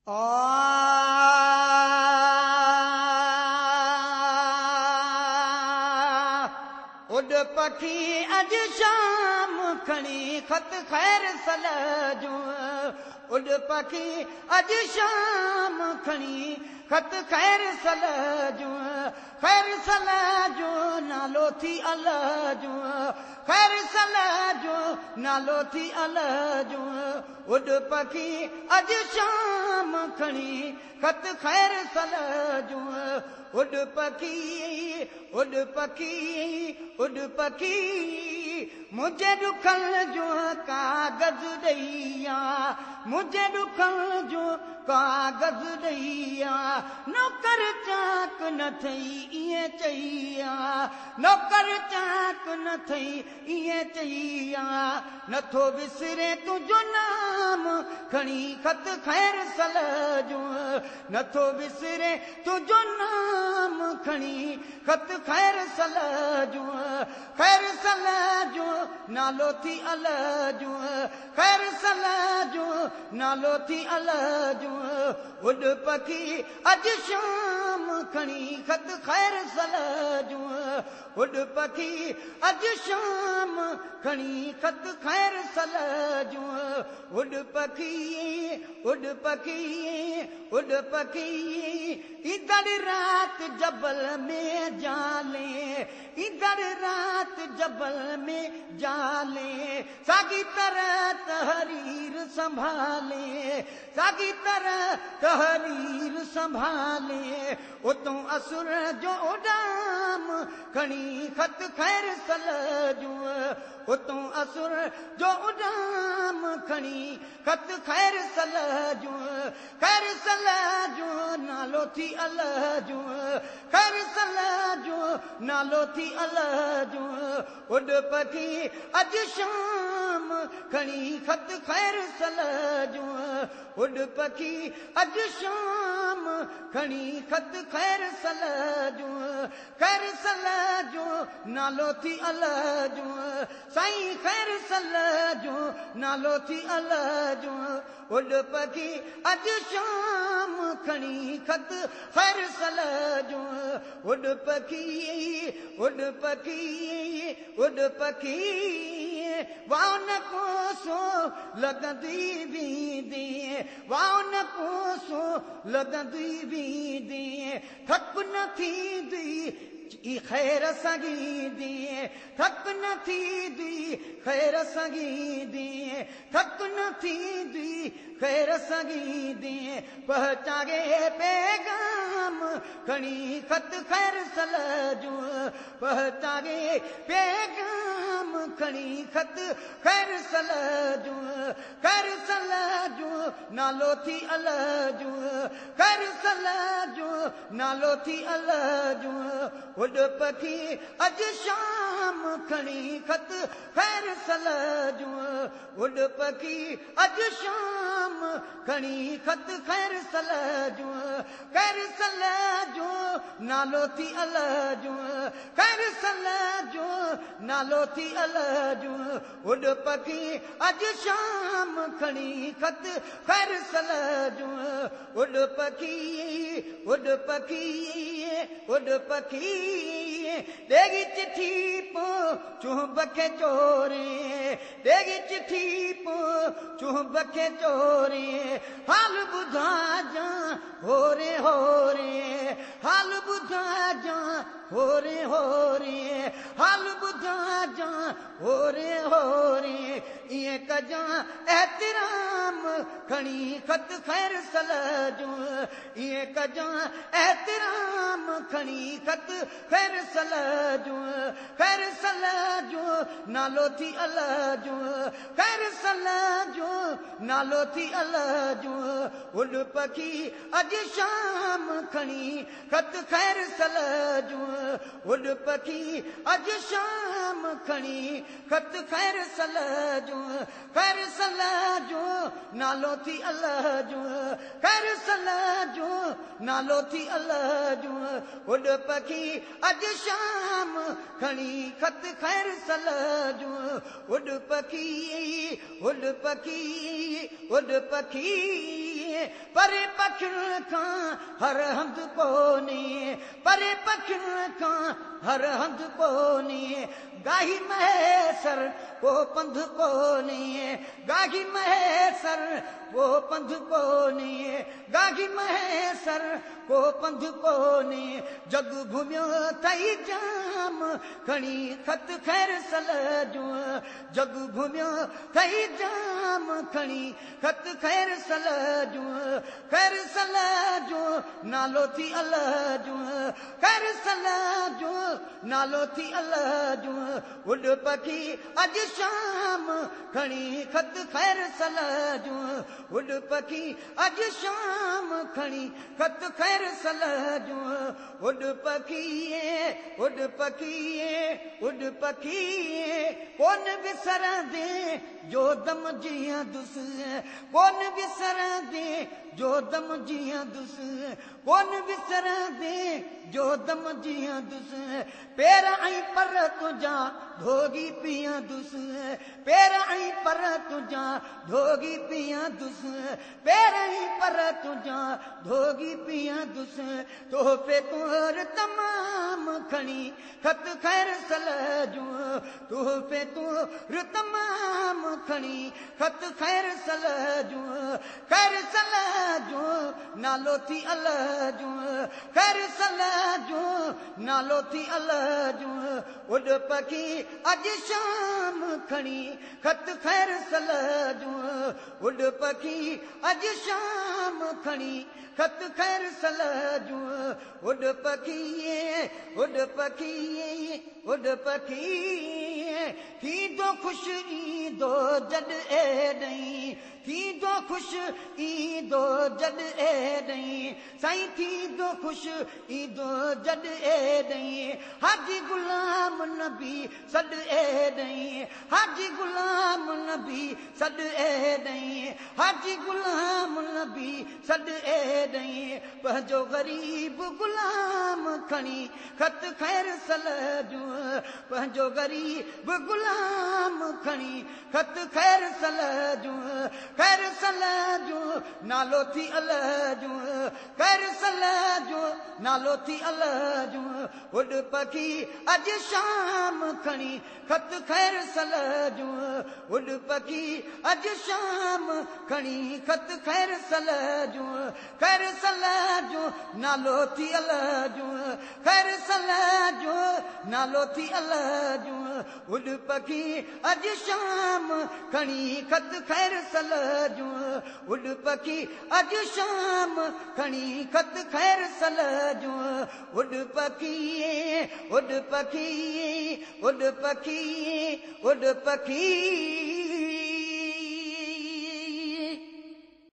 उॾ पखी अॼु शाम खणी ख़त ख़ैर सल जो। उॾ पखी अॼु शाम खणी ख़त ख़ैर सल जो। ख़ैर सल जो नालो थी अलाह जो। ख़ैर सल जो नालो थी अलाह जो। उॾ पखी अॼु शाम खणी ख़त ख़ैर सल जो। उॾ पखी उॾ पखी उॾ पखी मुंहिंजे ॾुखनि जो कागज़ ॾेई आ। मुंहिंजे ॾुखनि जो कागज़ ॾेई आ। नौकर चाक न थई ईअं चई आ। नौकर चाक न थई ईअं चई आ। नथो विसरे तुंहिंजो नाम खणी ख़त ख़ैर सल जो। नथो विसरे तुंहिंजो नाम खणी ख़त ख़ैर सल जो। ख़ैर सल जो नालो थी अलाह जो। ख़ैर सल जो नालो थी अलाह जो। उॾ पखी अॼु शाम खणी ख़त ख़ैर सल जो। उॾ पखी अॼु शाम खणी ख़त ख़ैर सल जो। उॾ पखी उॾ पखी उॾ पखी ईंदड़ रात जबल में जाले। ईंदड़ रात जबल में जाले। साॻी तरह तहरीर संभाले। साॻी तरह तहरीर संभाले। उतों असुर जो उॾाम खणी ख़त ख़ैर सल जो। उतों असुर जो उॾाम खणी ख़त ख़ैर सल जो। ख़ैर सल जो नालो थी अलाह जो। ख़ैर सल जो नालो थी अलाह जो। उॾ पखी अॼु शाम खणी ख़त ख़ैर सल जो। उॾ पखी अॼु शाम खणी ख़त ख़ैर सल जो। ख़ैर सल जो नालो थी अलाह जो। साईं ख़ैर सल जो नालो थी अलाह जो। उॾ पखी अॼु शाम खणी ख़त ख़ैर सल जो। उॾ पखी उॾ पखी उॾ पखी वाह न कोसो लॻंदी वेंदी। वाह न कोसो लॻंदी वेंदी। थक न थींदी ख़ैर सां ईंदी। थक न थींदी ख़ैर सां ईंदी। थक न थींदी ख़ैर सां ईंदी। पहुचाए पैगाम खणी ख़त ख़ैर सल जो। पहुचाए पैगाम खणी ख़त ख़ैर सल जो। ख़ैर सल जो नालो थी अलाह जो। ख़ैर सल जो नालो थी अलाह जो। उॾ पखी अॼु शाम खणी ख़त ख़ैर सल जो। उॾ पखी अॼु शाम खणी ख़त ख़ैर सल जो। ख़ैर सल जो नालो थी अलाह जो। ख़ैर सल जो नालो थी अलाह जो। उॾ पखी अॼु शाम खणी ख़त ख़ैर सल जो। उॾ पखी उॾ पखी उॾ पखी ॾेगी चिट्ठी पो चुंब खे चोरे। ॾेगी चिट्ठी पो चुंब खे चोरे। हाल ॿुधाइजां होरे होरे। हाल ॿुधाइजां होरे होरे। हाल ॿुधाइजां होरे होरे। ईअं कजां एतिराम खणी ख़त ख़ैर सल जो। ईअं कजां एतिराम खणी ख़त ख़ैर सल जो। ख़ैर सल जो नालो थी अलाह जो। ख़ैर सल जो नालो थी अलाह जो। उॾ पखी अॼु शाम खणी ख़त ख़ैर सल जो। उॾ पखी अॼु शाम खणी ख़त ख़ैर सल जो। ख़ैर सल जो नालो थी अलाह जो। ख़ैर सल जो नालो थी अलाह जो। उॾ पखी अॼु शाम खणी ख़त ख़ैर सल जो। उॾ पखी उॾ पखी उॾ पखी। परे पखियुनि खां हर हंधि कोन्हे, परे पखियुनि खां हर हंधि कोन्हे। गाही महेसर को पंधु कोन्हे, गाही महेसर को पंधु कोन्हे, गाही महेसर को पंधु कोन्हे। जग घुमियो अथई जाम खणी ख़त ख़ैर सल जो, जग घुमियो अथई जाम खणी ख़त ख़ैर सल जो। ख़ैर सल जो नालो थी अल्लाह जो, ख़ैर सल जो नालो थी अल्लाह जो। उॾ पखी अॼु शाम खणी ख़त ख़ैर सल जो, उॾ पखी अॼु शाम खणी ख़त ख़ैर सल जो। उॾ पखी उॾ पखी उॾ पखी कोन विसरंदे जो दम जीअंदुसि, कोन विसरंदे जो दम जीअंदुसि, कोन विसरंदे जो दम जीअंदुसि। पेर ऐं पर तुंहिंजा धोगी पीअंदुसि, पेर ऐं पर तुंहिंजा धोगी पीअंदुसि, पेर ऐं पर तुंहिंजा धोगी पीअंदुसि। तोहफ़े तोर तमाम खणी ख़त ख़ैर सल जो, तोहफ़े तोर तमाम खणी ख़त ख़ैर सल जो। ख़ैर सल जो नालो थी अल्लाह जो, ख़ैर सल जो नालो थी अल्लाह जो। उॾ पखी अॼु शाम खणी ख़त ख़ैर सल जो, उॾ पखी अॼु शाम खणी ख़त ख़ैर सल जो। उॾ पखी उॾ पखी उॾ पखी थींदो ख़ुशि ईंदो जॾु एॾई, थींदो ख़ुशि ईंदो जॾु एॾई, साईं थींदो ख़ुशि ईंदो जॾु एॾई। हाजी ग़ुलाम नबी सॾु एॾई, हाजी ग़ुलाम नबी सॾु एॾई, हाजी ग़ुलाम नबी सॾु एॾई। पंहिंजो ग़रीब ग़ुलाम खणी ख़त ख़ैर सल जो, पंहिंजो ग़रीब ग़ुलाम खणी ख़त ख़ैर सल जो। ख़ैर सल जो नालो थी अल्लाह जो, ख़ैर सल जो नालो थी अल्लाह जो। उॾ पखी अॼु शाम खणी ख़त ख़ैर सल जो, उॾ पखी अॼु शाम खणी ख़त ख़ैर सल जो। ख़ैर सल जो नालो थी अल्लाह जो, ख़ैर सल जो नालो थी अल्लाह जो। उॾ पखी अॼु शाम खणी ख़त ख़ैर सल जो, उॾ पखी अॼु शाम खणी ख़त ख़ैर सल जो। उॾ पखी उॾ पखी उॾ पखी उॾ पखी।